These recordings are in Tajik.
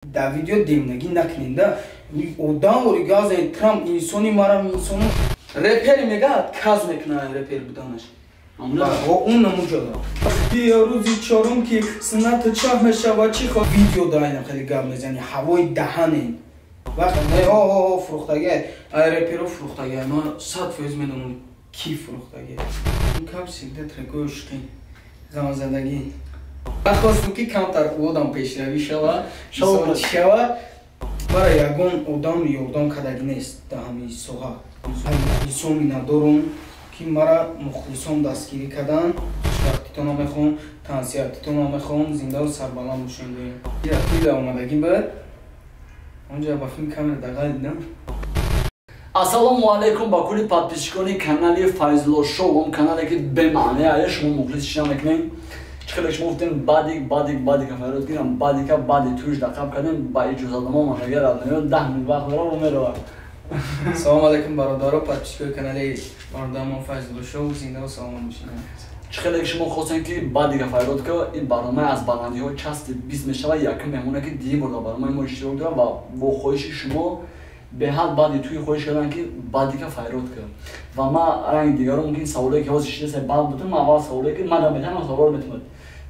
Дар видео демнагӣ накуненда. Одам ори газен Трамп инсони марам инсону репери мега каз мекуна репер буданаш. Он намуҷода. Биё рӯзи чорум ки суннату чоҳ мешава чӣ хо видео да хеле гап мезани ҳавои даҳанен. Вақт не о фурӯхтагӣ ай реперо фурӯхтагӣ ман 100% медонам ки фурӯхтагӣ. Кап всегда трекои ишқӣ ғамзадагӣ. Ман хостам ки камтар одам пешравӣ шава, шава. Мара ягон одам ёрдам кардагӣ нест дар ҳамин соҳа. Мухлисоми надорум ки мара мухлисон дастгирӣ карданд. Хушбахтитонро мехоҳам, тансиҳатитонро мехоҳам, зиндаву сарбаланд бошем. Туйда омадагӣ бад онҷа ба филм камера дағал дидам. Ассалому алайкум ба кулли подписчикони канали Файзулло Шоу, он канале ки бемаъне ая шумо мухлис шида мекунем. Чӣ хеле шумо гуфтем бадик бадик бадика фарёд гирам бадика бади туш дақаб кардем ба иҷозатнома омадагӣ радноё 10 минут вақт дорам меравам. Салому алайкум бародаро, подписчикои канали бародарамон Файзулло Шоу, зиндаву саломат бошед. Чӣ хеле шумо хостем ки бадика фарёд ка ин барнома аз баландиҳо части 20 мешавад, якум меҳмоне ки дигар бор дар барномаи мо иштирок дорад ва бо хоҳиши шумо беҳад баъди туи хоҳиш кардам ки бадика файрод кар. Ва ман ранги дигаро мумкин саволе ки ҳозир шидаса бад бутам, аввал саволе ки ман метавонам саволро метавонам.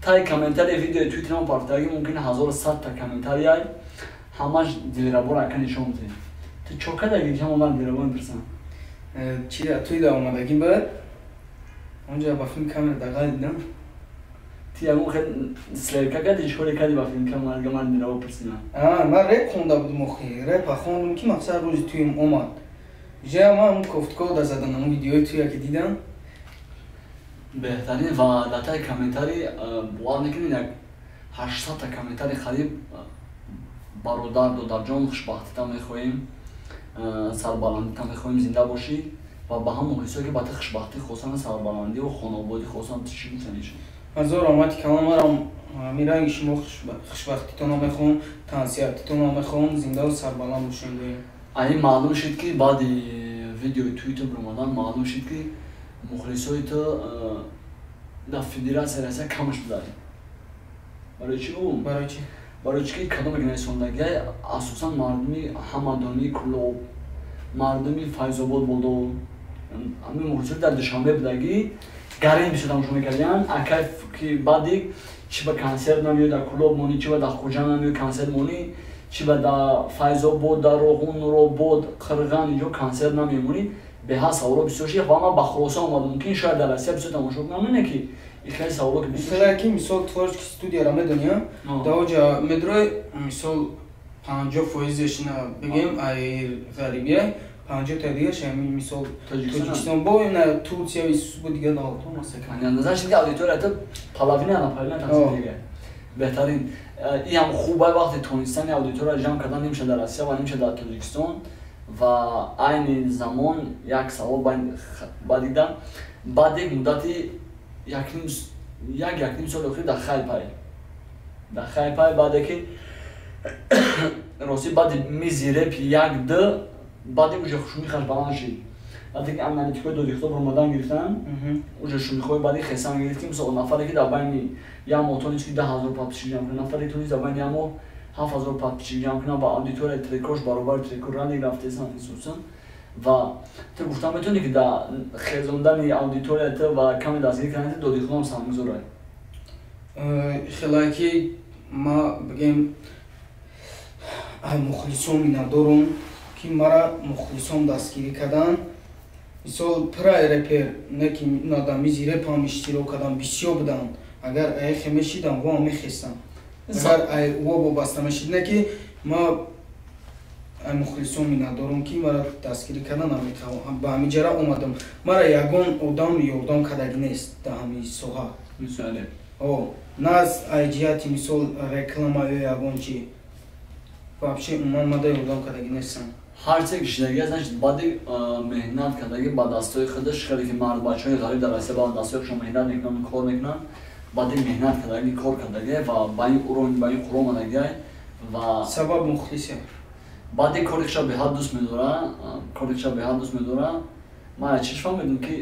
Таи комментарии видеои твиттерам партаги мумкин 1100 та комментарияй ҳамаш дилрабор ака нишон медиҳем. Ту чо кардаги ки ҳама ман дилрабор мепурсам? Чи туйда омадагӣ бад онҷа ба филм камера дағал дидам. Ти ягон хел слевка кардӣ, чӣ коре кардӣ ба филм камера ман дилрабор пурсидам? Ман реп хонда будум охи, репа хондум ки мақсад рӯзи туим омад. Ҷа ман кофтко да задан ам видеои туя ки дидам. Беҳтарин ва дар таи комментари бовар мекунед як 800 та комментари қариб бародар додарҷон хушбахтита мехоҳем, сарбаландита мехоҳем, зинда бошӣ ва ба ҳам мухлисое ки ба ти хушбахтӣ хостанд, сарбаландиву хонаободӣ хостанд, чӣ гуфтанишон? Ҳазор омади калон марам ҳамин ранги шумо хушбахтитонро мехоҳам, тансиҳатитонро мехоҳам, зиндаву сарбаланд бошем. Айн маълум шуд ки баъди видеои твиттер омадан маълум шуд ки мухлисои ту дар Федератсияи Россия камаш будаи. Барои чӣ гум? Барои чӣ? Барои чӣ ки кадоме ки нарисондагиай асосан мардуми Ҳамадонии Кӯлоб, мардуми Файзобод боло, ҳамин мухлисои дар Душанбе будагӣ гарин бисёр тамошо мекардиянд. Акай ки баъди чӣ ба консерт намеояд дар Кӯлоб монӣ, чӣ ба дар Хуҷанд намеояд консерт монӣ, чӣ ба дар Файзобод, дар Роғун, Нуробод, Қирған инҷо консерт намемонӣ, беҳад саволо бисёр шид ва ман ба хулоса омадам, мумкин шояд дар Россия бисёр тамошо кунам, не ки ин хеле саволо ки бисёр шид. Ки мисол творческий студияро медонӣ, дар оҷа медрои мисол 50% на бигем ай ғарибия, 50 та дигараш ҳамин мисол Тоҷикистон бо ина Турсия бо дигар давлатҳо масалан. Назар шид ки аудитория ту половина на половина тақсим дига. Беҳтарин. Ин ҳам хуб ай вақти тонистани аудитория ҷамъ кардан нимша дар Россия ва нимша дар Тоҷикистон. Ва айни замон як савол ба дидам. Баъд як муддати як ним соли охир дар хайпай. Дар хайпай баъде ки рости баъди мизи реп 1-2 баъди уже шумихаш баланд шид. Вақте ки аналитикои додихтоб ромадан гирифтан, уже шумихҳои баъди хесан гирифт ки мисол нафаре ки дар байни як моҳ тонист ки 10 000 подписчик ҷамъ кунад, нафаре тонист дар байни як моҳ 7 000 подписчик ҷамъ кунад ва аудиторияи трекош баробари треко ранг рафтесан хусусан. Ва ту гуфта метавонӣ ки дар хезондани аудитория ту ва каме дастгирӣ кардани ту додихудам саҳмгузорай? Хелае ки ма бигем ай мухлисоми надорум ки мара мухлисон дастгирӣ карданд. Мисол пирай репер не ки дар мизи реп ҳам иштирок кардам, бисёр буданд. Агар айхе мешидам, во мехестам. Агар ай во вобаста мешид, не ки ма ай мухлисоми надорум ки мара дастгирӣ кардан ба ҳамин ҷара омадам. Мара ягон одам ёрдам кардагӣ нест дар ҳамин соҳа. На аз ай ҷиҳати мисол реклама ё ягон чи. Вообще умуман мада ёрдам кардагӣ нестам. Ҳар чизе ки шидагӣ аст, значит баъди меҳнат кардагӣ ба дастҳои худаш, хеле ки мардбачаҳои ғариб дар Россия ба дастҳои худшон меҳнат мекунанд, кор мекунанд, баъди меҳнат кардагӣ, кор кардагӣ ва ба ин уровень, ба ин қур омадагӣ ва сабаб мухлисе. Баъди кори худша беҳад дӯст медора, кори худша беҳад дӯст медора. Ман чиш фаҳмидам ки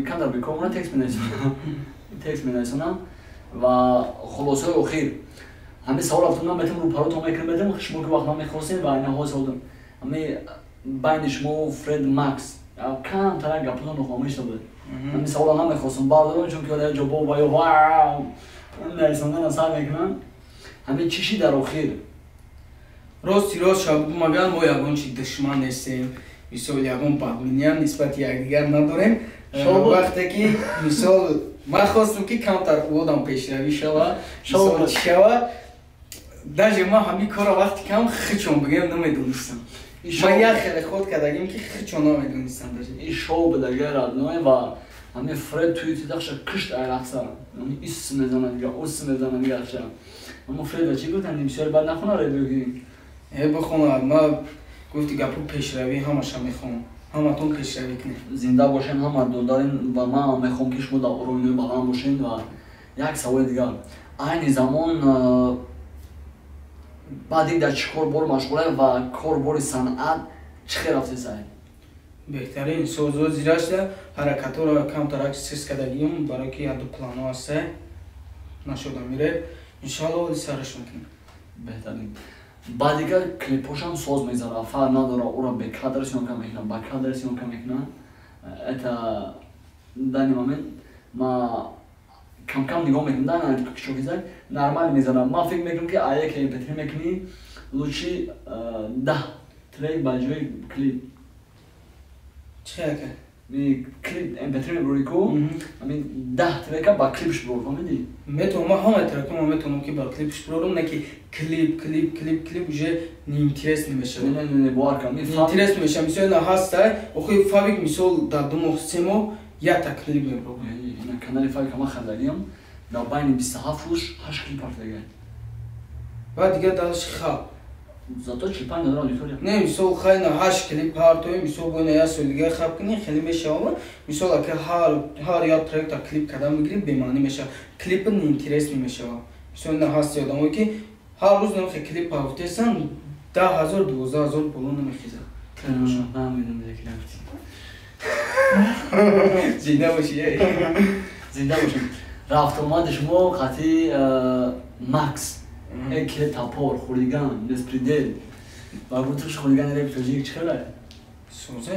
камтар бекор мона текст менависонам. Текст менависонам ва хулосаи охир Ҳамин савол рафтам, ман метавонам рӯпаротон мекунам, метавонам шумо ки вақт намехостем ва айна ҳол саволдам. Ҳамин байни шумо Фред Макс камтара гапотон нохомиш буд. Ҳамин савола намехостам бардорам, чунки ода ҷо бо ва ё нарисондан сар мекунам. Ҳамин чӣ ши дар охир? Рости рост шаб магар мо ягон чи душман нестем, мисол ягон бадминиам нисбати якдигар надорем. Вақте ки мисол ман хостам ки камтар одам пешравӣ шава, мисол чӣ шава, даже ман ҳамин корро вақти кам хичон бигӯям намедонистам. Ман як хеле ход кардагим ки хичон намедонистам даже. Ин шоу будага родной ва ҳамин Фред туи тидахша кишт ай рақса. Ис мезанад дига, ус мезанад дига ахша. Аммо Фреда чӣ гуфтанд? Бисёр бад нахона ребюги. Э бихона, ман гуфти гапу пешравӣ ҳамаша мехоҳам. Ҳаматон пешравӣ кунед. Зинда бошем ҳама додарин ва ман мехоҳам ки шумо дар оромиҳои баланд бошед. Ва як саволи дигар. Айни замон баъди дар чӣ кор бор машғулае ва корбори санъат чӣ хел рафтесай? Беҳтарин созо зирашда ҳаракатҳоро камтарак сис кардагиюм, барои ки яду плано ҳаста нашуда мире. Иншалло оли сараш мекунем. Беҳтарин. Баъд дигар клипҳошам соз мезара, фарқ надора, ӯро бе кадр съёмка мекунам, ба кадр съёмка мекунам. Это данный момент ма кам-кам нигоҳ мекунам, да, кичокизак нормал мезанам. Ман фикр мекунам ки ая ки MP3 мекунӣ, лучше 10 трек ба ҷои клип. Чӣ ака? Клип MP3 мебурӣ ку, ҳамин 10 трека ба клипш бур, фаҳмидӣ? Метавонам, ман ҳамаи трекҳоро метавонам ки ба клипш бурорам, не ки клип, клип, клип, клип уже неинтересно мешавад. Не, не, не, бовар кун. Неинтересно мешавад. Мисол на ҳаста, охи Фабик мисол дар 2 моҳ, 3 моҳ якта клип мебурад. На канали Фабик ма хандагиам, дар байни 27 рӯз 8 клип партага. Ва дигар дальше хаб. Зато 45 доллар аудитория. Не, мисол хай на 8 клип партои, мисол бо на як сол дигар хаб кунӣ, хеле мешавад. Мисол ака ҳар як трек та клип кардан мегирӣ, бемаънӣ мешавад. Клип неинтересный мешавад. Мисол на ҳасти одамое ки ҳар рӯз намехе клип партоесан, 10 000, 12 000 боло намехезад. Зинда бошӣ. Зинда бошем. Рафтомади шумо қатъи Макс. Эке тапор, хулиган, беспредел. Ва гуфташ хулиган реп тоҷик чӣ хеле? Созе?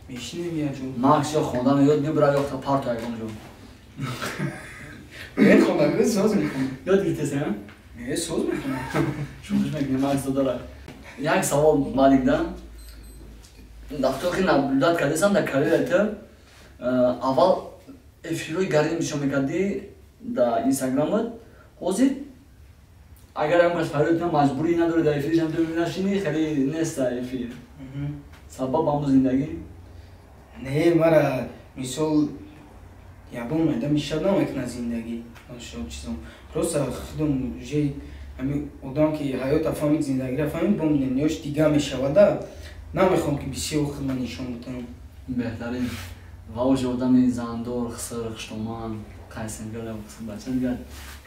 Мешинем як ҷо. Макс ё хондан ёд мебурад, ё парто ягон ҷо. Не хондан, соз мехонам. Ёд гирифтеса, а? Не, соз мехонам. Шӯхиш мекунӣ, Макс додара. Як савол Маликда. Вақто ки наблюдать кардесам дар карьераи ту, аввал эфирҳои гарин нишон мекардӣ дар инстаграмат, ҳозир агар ягон кас фарёд кунад, маҷбурӣ надорӣ дар эфиришам ту нашинӣ, хеле нест дар эфир. Сабаб ҳамун зиндагӣ? Не, мара мисол ягон майда мешад намекунад зиндагӣ. Чизом. Просто худам уже ҳамин одам ки ҳаёта фаҳмид, зиндагиро фаҳмид, бо мнениёш дига мешавада. Намехоҳам ки бисёр худма нишон бидам. Беҳтарин. Ва уже одами зандор, хиср, хуштоман, қайсангал, бача дигар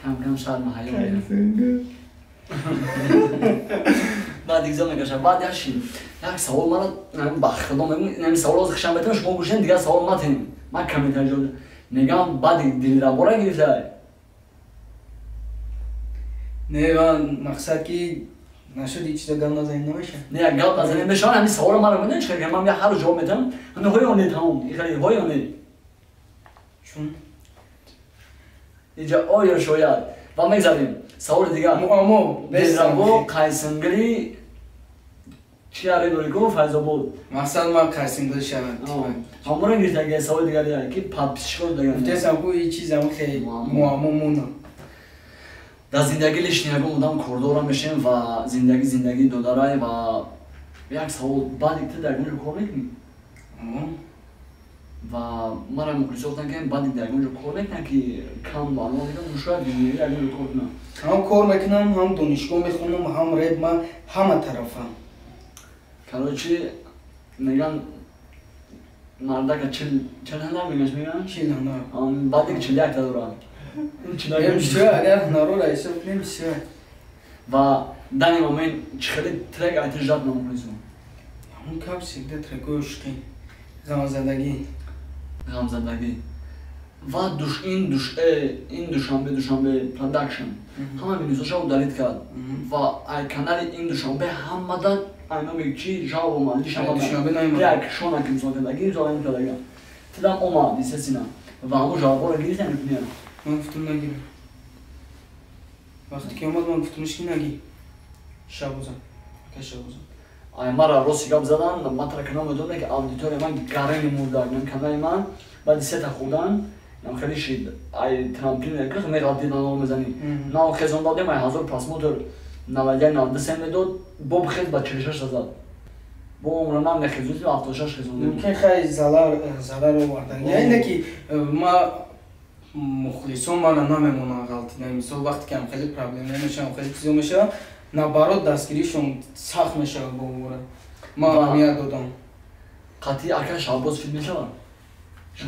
кам-кам шарма ҳаё меяд. Баъд дигза мекашад. Баъд яши як савол мара ба худо мегӯм, ин савол ҳозир хишам метавонам, шумо гӯшем, дигар савол матем. Ман комментар ҷо мегам, баъд дилрабора гирифтай. Не, ман мақсад ки нашуд ҳеҷ чиза гап назанем намешавад. Не, як гап назанем мешавад, ҳамин саволро мара медонӣ чӣ кардам? Ман ҳар рӯз ҷавоб медиҳам. Ҳамин ҳои оне тамом, хеле ҳои оне. Чун? Инҷа оё шояд. Ва мегзарем. Саволи дигар. Муаммо, Дилрабо қайсангили чи аре дорӣ ку Файзобод? Мақсад ман қайсангил шавам. Ҳамонро гирифтаги саволи дигаре ки подписчикон даган. Гуфтесам ку ин чизам хеле муаммо монам. Дар зиндагӣ лишний ягон одам кордора мешем ва зиндагӣ зиндагӣ додарай. Ва як савол, баъди ту дар ягон ҷо кор мекунӣ? Ва мара мухлисо гуфтанд ки баъди дар ягон ҷо кор мекунад ки кам маълумот мекунад, шояд ягон ҷо кор кунад. Ҳам кор мекунам, ҳам донишгоҳ мехонам, ҳам реп, ман ҳама тарафам. Короче, меган мардака чил ҳунар мегаш меган? 40 ҳунар. Баъди 41-та дорад. Бисёр, агар ҳунарро ҳисоб кунем, бисёр. Ва данный момент чӣ хеле трек айти ждать намухлисон? Ҳамун кап всегда трекҳои ошиқӣ, ғамзадагӣ. Ғамзадагӣ. Ва ин Душанбе продакшн ҳама минусоша удалить кард ва ай канали ин Душанбе ҳамада айноми чи жавоб омад. Як шона ки мисол кардаги, мисол кардага тидам омад, естественно, ва ҳамон жавобҳоро гирифтан не? Ман гуфтам, нагирам. Вақте ки омад, ман гуфтамш, ки наги, Шабозам, ака Шабозам. Ай мара рости гап задан, ман тара канал медонам, ки аудитория ман гарани мурда. Канали ман баъди сета хӯрдан нам хеле шид, ай трамплин меғалтид, нав мезанӣ, нав хезон додем, ай 1000 просмотр 91, 93 медод, боб хез ба 46 зад, бо умра нам нехезуди, 76 хезондем. Мумкин хай зарар овардан, яъне ки ма мухлисон мара намемонанд ғалтида. Мисол, вақте ки ам хеле проблема мешавам, хеле чизо мешава, наоборот, дастгиришон сахт мешавад. Бо умра ма аҳамият додам. Қатъи ака Шаҳбоз филм мешавад?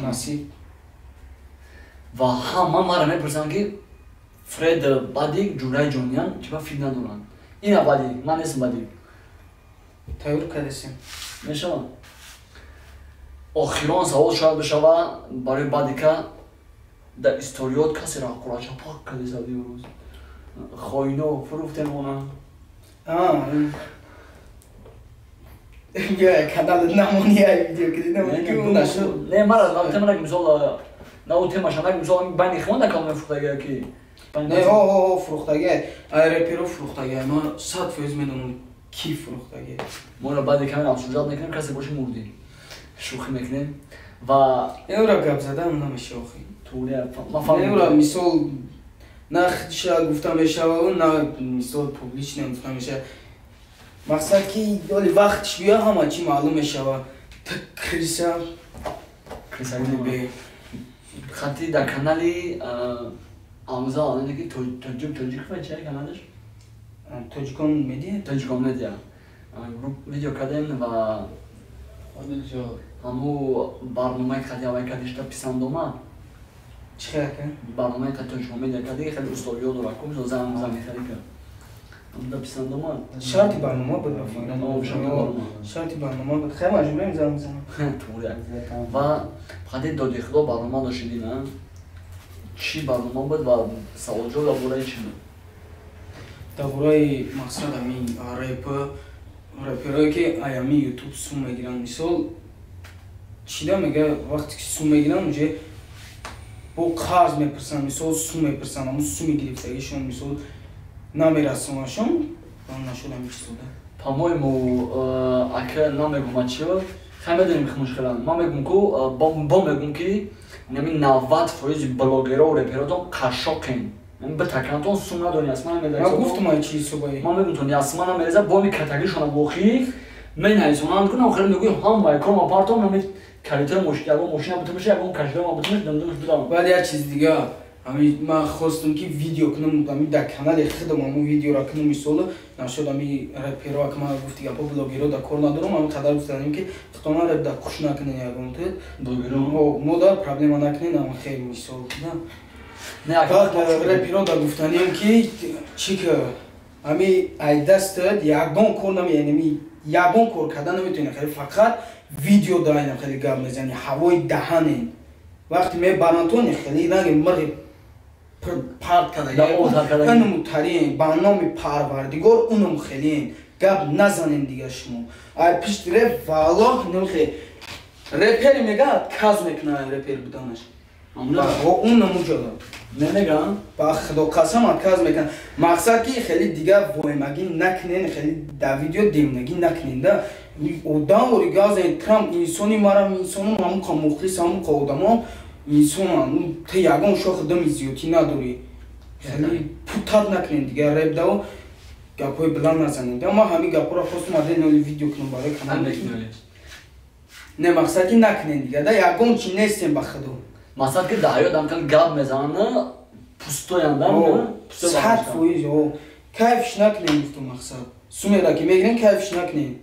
Насиб. Ва ҳама мара мепурсанд, ки Фред, Бадик, Ҷураи Ҷониян чиба филм надоранд? Ина Бадик, ман нестам, Бадик. Тайёр кардесем. Мешавад. Охирон савол шояд бишава барои Бадика: дар историёт касеро қурачапак кардеса дирӯз, хоино фурӯфтем она? Канал намони, видео ки нашуд. Не, мара темара, мисол, на темаша нак, мисол, байни химон да калон фурӯхтагия ки? Не, о, фурӯхтагия, ай реперо фурӯхтагия, ман 100% медонам, ки фурӯхтагия. Моро баъди камера обсуждать мекунем, касе боши мурдӣ, шӯхӣ мекунем ва Эура гап задан намеша охи. Туре. Эура, мисол, на худша гуфта мешава, на, мисол, публично гуфта мешава. Мақсад ки оли вақтш биё, ҳама чӣ маълум мешава. Криса. Криса. Хати дар канали Амзал, ки тоҷик тоҷик чи каналаш? Тоҷикон Медиа. Тоҷикон Медиа видео кардем ва ҳаму барномаи қади аввай кардишта писанд омад. Чӣ хел, ака? Барномаи қади Тоҷикон Медиа карди, хеле условиё дорад ку, мисол, занг занг хеле кард, ҳамда писанд омад. Шарти барнома буд, ба фикрам. Шарти барнома буд, хеле маҷбурем занг бизанам. Туғри. Ва қади Доди Худо барнома доштидӣ, на? Чӣ барнома буд ва саволҷавоб дар бораи чӣ буд? Дар бораи, мақсад, ами реп, реперое ки аями Ютуб сум мегиранд. Мисол, чида мега, вақте ки сум мегиранд, уже бо қарз мепурсанд, мисол, сум мепурсанд, ҳамун суми гирифтагишон, мисол, намерасонашон, нашуд ҳамин чизода. По-моему, ака, намегум чи, хай медонем ки мушкилан. Ман мегум ку, бо мегум, ки нами 90% блогеро, реперотон қашшоқен. Битакантон сум надорӣ, асман. Ман гуфтам, ай чи ҳисобаи. Ман мегум, то асман намереза, бо ми катагишона бохи менависонанд кунам, хеле мегӯям, ҳамаи корма партом, нами калитаи мошин, ягон мошина бутумеш, ягон кашида бутумеш, дамдумеш будам. Баъд як чиз дига, ами ман хостум, ки видео кунам, ами дар канали худам ҳамун видеоро кунам. Мисоло, нашуд. Ами реперо, ак ман гуфти гапо, блогеро дар кор надорам. Ами қадар гуфтанем, ки худтона реп дар хуш накунен, ягон ту блогеро мо дар проблема накунен, ама хел, мисол, баъд реперо дар гуфтанем, ки чӣ ка ами ай дастат ягон кор нами, яъне ягон кор карда наметавонӣ, хеле фақат видео даинам, хеле гап мезани, ҳавои даҳанен. Вақте мебаранд, хеле ранги мирғи парт карда, инумутарин. Ба номи Парвардигор, унум хелен гап назанем дига. Шумо ай пишти реп, валлоҳ, немхе репери мега, отказ мекунад репер буданаш, унамуҷода. Намегам. Ба Худо қасам, отказ мекунад. Мақсад ки хеле дига воҳимагӣ накунен, хеле дар видео демнагӣ накунен да одам ори газен. Трамп инсони, марам инсонам, ҳамуқа мухлис, ҳамуқа одамо инсонан. Ту ягон шохи дами зиёдтӣ надорӣ, хеле путат накунен дига репдао, гапҳои биланд назанем. Да ман ҳамин гапҳоро хостум аден видео кунам барои канал. Не, мақсад ки накунен дига да, ягон чи нестем, ба Худо. Мақсад ки дар ҳаёт ҳам гап мезананд, пустоянд. 100%, кайфш накунем, гуфтум. Мақсад, сумера ки мегирем, кайфш накунем.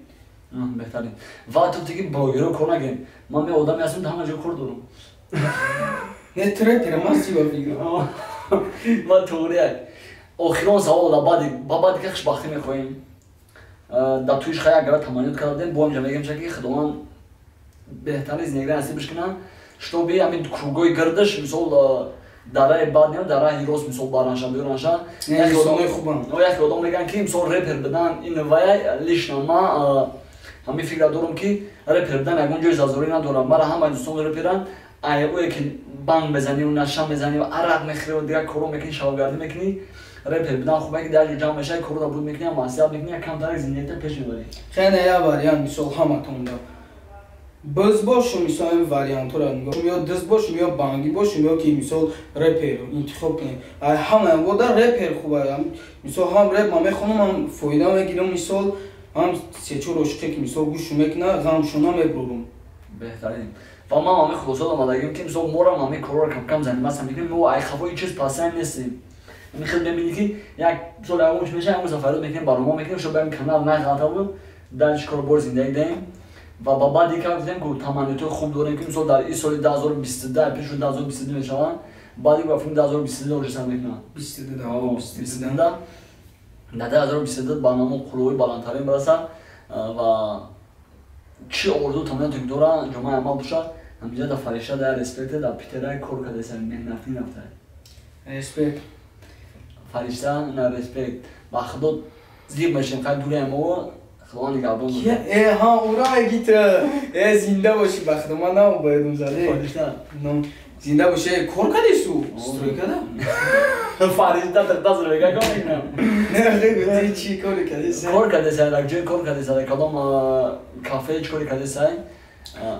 Беҳтарин. Ва ту тиги блогеро кор нагирем, ман ме одаме ҳастам, ҳама ҷо кор дорам. Не, трепера ман сиба фигр. Ва туғрияк, охирон савол да баъди, ба баъди ки хушбахтӣ мехоҳем. Дар туиш хай агара таманнёт кардем, бо ҳамҷа мегем, ки Худованд беҳтарин зиндагиро насибш кунад. Чтобы ҳамин кругои гирдаш мисол дараи бад не, дараи рост мисол баранша биёранша. Яке одам мегӯянд ки мисол репер бидан ин вая лично ма ҳамин фикра дорам ки репер бидан ягон ҷои зазорӣ надорам. Мара ҳамаи дӯстон реперанд, ое ки банг мезаниву наша мезаниву арақ мехӯриву дигар коро мекунӣ, шабогардӣ мекунӣ. Репер бидан хубе ки дар ҷо ҷамъ мешавӣ, корро буд мекунӣ, маъсият мекунӣ, камтар зиндагита пеш мебарӣ. Хеле як вариант мисол ҳаматонда быз бошум, мисол ин вариантҳоро нигоҳ, ё дыз бошум, ё бангӣ бошум, ё ки мисол репер интихоб кунем. Ҳамаям года репер хуб, мисол ҳам реп ман мехонам, ҳам фоида мегирам, мисол ҳам се-чор ошиқе ки мисол гӯшу мекуна, ғамшона мебурам. Беҳтарин. Ва ман ҳамин хулоса омадагим ки мисол морам ҳамин корро кам-кам заниматься мекунем, мо ай хафои чиз пасай нестем. Ҳамин хел мебинӣ ки як мисол ягон чи мешава, ягон сафарот мекунем, барнома мекунем, шо ба ин канал нағалтабу дар чи кор бори зиндагӣ даем. Ва ба баъди ка гуфтем ку таманниётҳои хуб дорем ки мисол дар ин соли 2022 пешо 2022 мешаванд, баъди ба филм 2022 уже сар мекунанд. 22 дар 2022 барнома қуллаҳои баландтарин барасад ва чӣ орзу таманниёте ки доранд ҷомаи амал бошад. Ҳаминҷа дар Фаришта дар респекте дар Питера кор кардеса меҳнатӣ нафта. Респект. Фаришта на респект. Ба худо зиқ мешем, хай дураем мо Худо нигаҳбон. Э ҳа ура мегита. Э зинда бошӣ ба худо ман наобоядум заде. Фаришта. Зинда бошӣ кор кардису? Стройка да? Фаришта тахта стройка кор мекунам. Не, гуфти чӣ кор кардиса? Кор кардиса, дар ҷои кор кардиса, дар кадом кафе чӣ кор кардиса?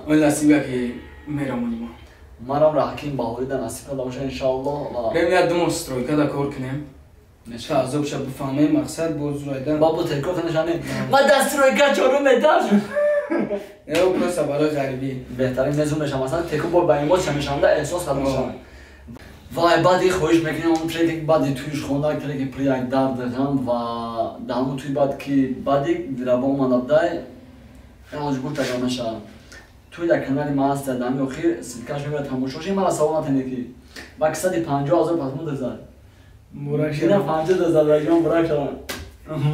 Он насиба ки мерамонӣ мо. Манам Раҳким Баҳорӣ да насиб карда боша иншааллоҳ. Рем як ду моҳ стройка да кор кунем. Ча азоб ша бифаҳмем, мақсад боз райдан. Бабо терко ханашане. Ма дар стройка чорум этаж. Э просто барои ғарибӣ. Беҳтарин мезун мешам, масалан теку бо ба эмоция мешавам да эҳсос карда мешавам. Вай баъди хоҳиш мекунем он треки баъди туиш хонда, треки при як дард ғам ва дар ҳамон туи баъд ки баъди дираба омадабдай ҳоҷ гуфт агар мешавад. Туи дар канали ма ҳаст, дар ҳамин охир ссылкаш мебарад тамошо ши. Мара савол натанед ки ба 150 000 просмотр зад. Ина 50 зад, ҷон бурак шавам.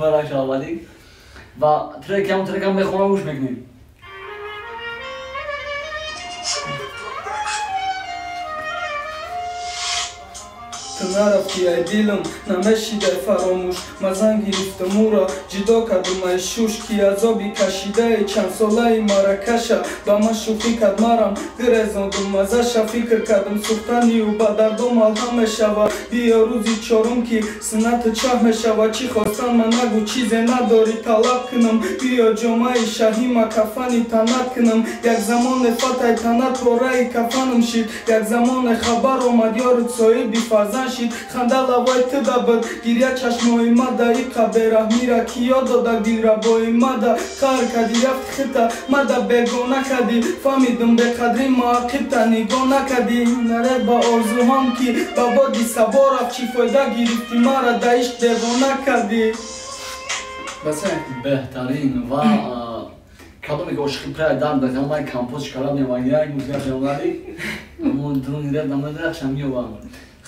Бурак шавам валик. Ва трек ҳам трекам мехонам гӯш мекунем. Ту нарафти ай дилам, намешидай фаромӯш. Ман зан гирифтам ӯро, ҷудо кардум ай шуш, ки азоби кашидаи чандсолаи маракаша ба ман шӯхӣ кард, марам гирезондум мазаша. Фикр кардум сӯхтани ӯ ба дардом малҳам мешава. Биё рӯзи чорум ки суннату чаҳ мешава. Чӣ хостан ман нагӯ, чизе надорӣ талаб кунам. Биё ҷомаи шаҳима кафани танат кунам. Як замоне фатай танат пораи кафанам шид, як замоне хабар омад ёру соҳиби фарзанд шид. Ханда лавои ту да буд, гиря чашмои мада. Иқа бераҳмира ки ёд дода дилрабои мада. Қаҳр кардӣ рафти хита мада бегона кардӣ. Фаҳмидум беқадрӣ маақибта нигоҳ накардӣ. Наре ба орзуҳом ки ба боди сабо рафт. Чӣ фоида гирифтӣ мара да ишқ девона кардӣ. Беҳтарин ва кадоме ки ошиқи прай дард ғамай композ шикарад мевагирак музика феомади мо дуруни реп намедирахшам меёвам.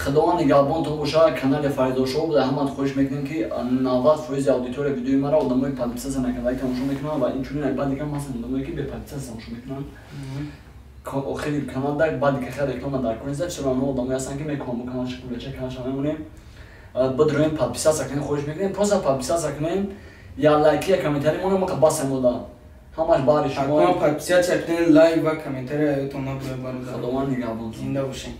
Худованд нигаҳбонтон бошад. Канали Фаридошоу буда. Ҳамат хоҳиш мекунем ки 90% аудитория видеои мара одамои подписаться накардаги тамошо мекунанд ва инчунин як баъд дигар ҳастанд одамое ки бе подписаться тамошо мекунанд. Охири канал дар баъди ки хеле реклама дар кор нест, чаро онҳо одамое ҳастанд ки мекунанд мо каналша кулача каналша мемонем. Бидроем подписаться кунем, хоҳиш мекунем, просто подписаться кунем, я лайки, я комментарий монем, мо басем ода. Ҳамаш баҳри шумо. Ҳатман подписаться кунем, лайк ва комментарий аётон набуд бародар. Худованд нигаҳбонтон. Зинда бошед.